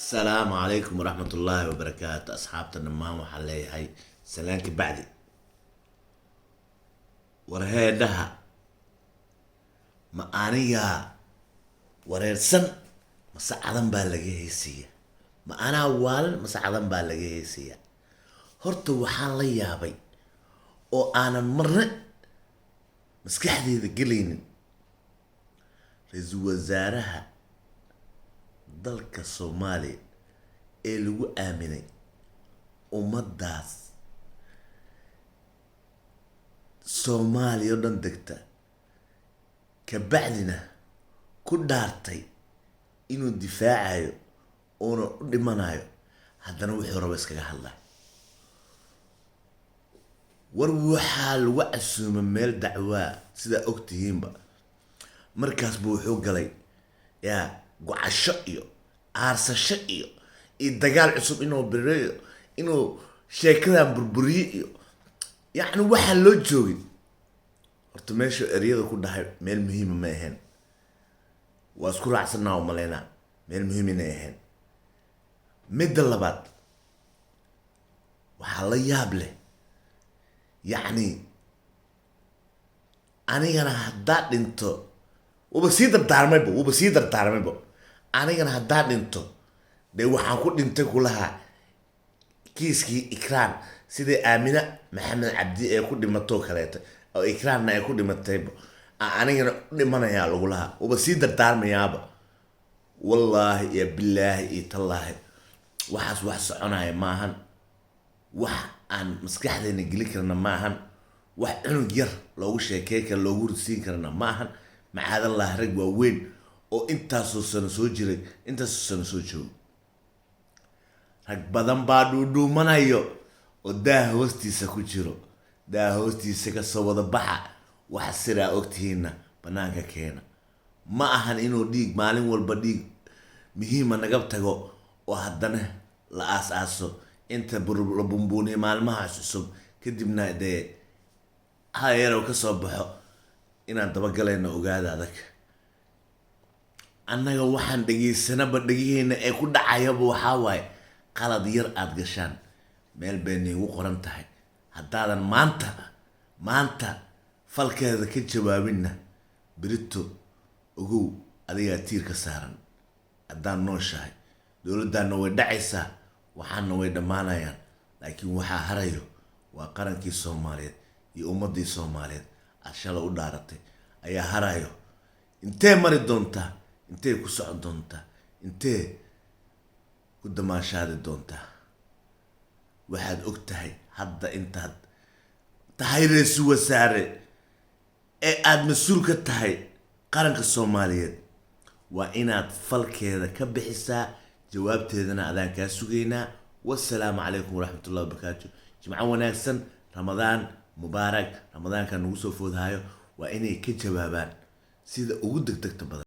Asalaamu calaykum waraxmatullaahi wabarakaatu. Asxaabta dhammaan waxaan leeyahay salaanka bacdi. Warheedhaha, ma anigaa wareersan mase cadan baa laga heesiya? Ma anaa waalan mase cadan baa laga heesiya? Horta waxaan la yaabay oo aanan marne maskaxdeeda gelaynin, ra-iisul wasaaraha dalka Soomaaliya ee lagu aaminay ummaddaas Soomaaliya oo dhan degta, kabacdina ku dhaartay inuu difaacayo uuna u dhimanayo, haddana wuxuu rabo iskaga hadlay. War waxaa lagu casuumay meel dacwaa, sidaa ogtihiinba. Markaas buu wuxuu galay yaa gocasho iyo aarsasho iyo dagaal cusub inuu bireeyo, inuu sheekadan burburiyo iyo yacni waxaa loo joogin. Horta meesha eryada ku dhahay meel muhiima ma ahayn, waa isku raacsanaa oo maleynaa meel muhiim inay ahayn. Midda labaad, waxaa la yaab leh, yacni anigana haddaa dhinto, wuba sii dardaarmayba, anigana haddaa dhinto dee waxaan ku dhintay kulahaa kiiskii Ikraan, sidai Aamina Maxamed Cabdi ee ku dhimatoo kaleeto oo Ikraanna ay ku dhimatayba anigana u dhimanayaa lagu lahaa. Wuba sii dardaarmayaaba. Wallaahi iyo bilaahi iyo tallaahi, waxaas wax soconaya maahan, wax aan maskaxdeena gelin karna maahan, wax cunug yar loogu sheekey kara, loogu risiin karana maahan. Macaadallah, rag waaweyn oo intaasoo sano soo jiray, intaasoo sano soo joogo, rag badan baa dhuudhuumanayo oo daah hoostiisa ku jiro. Daah hoostiisa kasoo wada baxa, waxa siraa ogtihiinna banaanka keena. Ma ahan inuu dhiig maalin walba dhiig muhiima naga tago oo haddana la aas-aaso, inta la bumbuuniyo maalmahaas cusub, kadibna dee hayarow ka soo baxo. Inaan dabagalayno ogaada adag. Annaga waxaan dhegaysanaba, dhegihiina ee ku dhacayaba waxaa waaye qalad yar aada gashaan, meel bay niigu qoran tahay. Haddaadan maanta falkeeda ka jawaabinna, berito ogow adigaa tiir ka saaran. Haddaan nooshahay, dowladdaanna way dhacaysaa, waxaana way dhammaanayaan, laakiin waxaa harayo waa qarankii Soomaaliyeed iyo ummaddii Soomaaliyeed aad shalay u dhaaratay ayaa harayo. Intee mari doontaa? Intee ku socon doontaa? Intee ku damaashaadi doontaa? Waxaad og tahay hadda intaad tahay ra-iisul wasaare ee aada mas-uul ka tahay qaranka Soomaaliyeed, waa inaad falkeeda ka bixisaa, jawaabteedana adaan kaa sugaynaa. Wasalaamu calaykum waraxmatullahi wabarakaatu. Jimco wanaagsan, Ramadaan mubaarak. Ramadaanka nagu soo foodhayo waa inay ka jawaabaan sida ugu degdegta badan.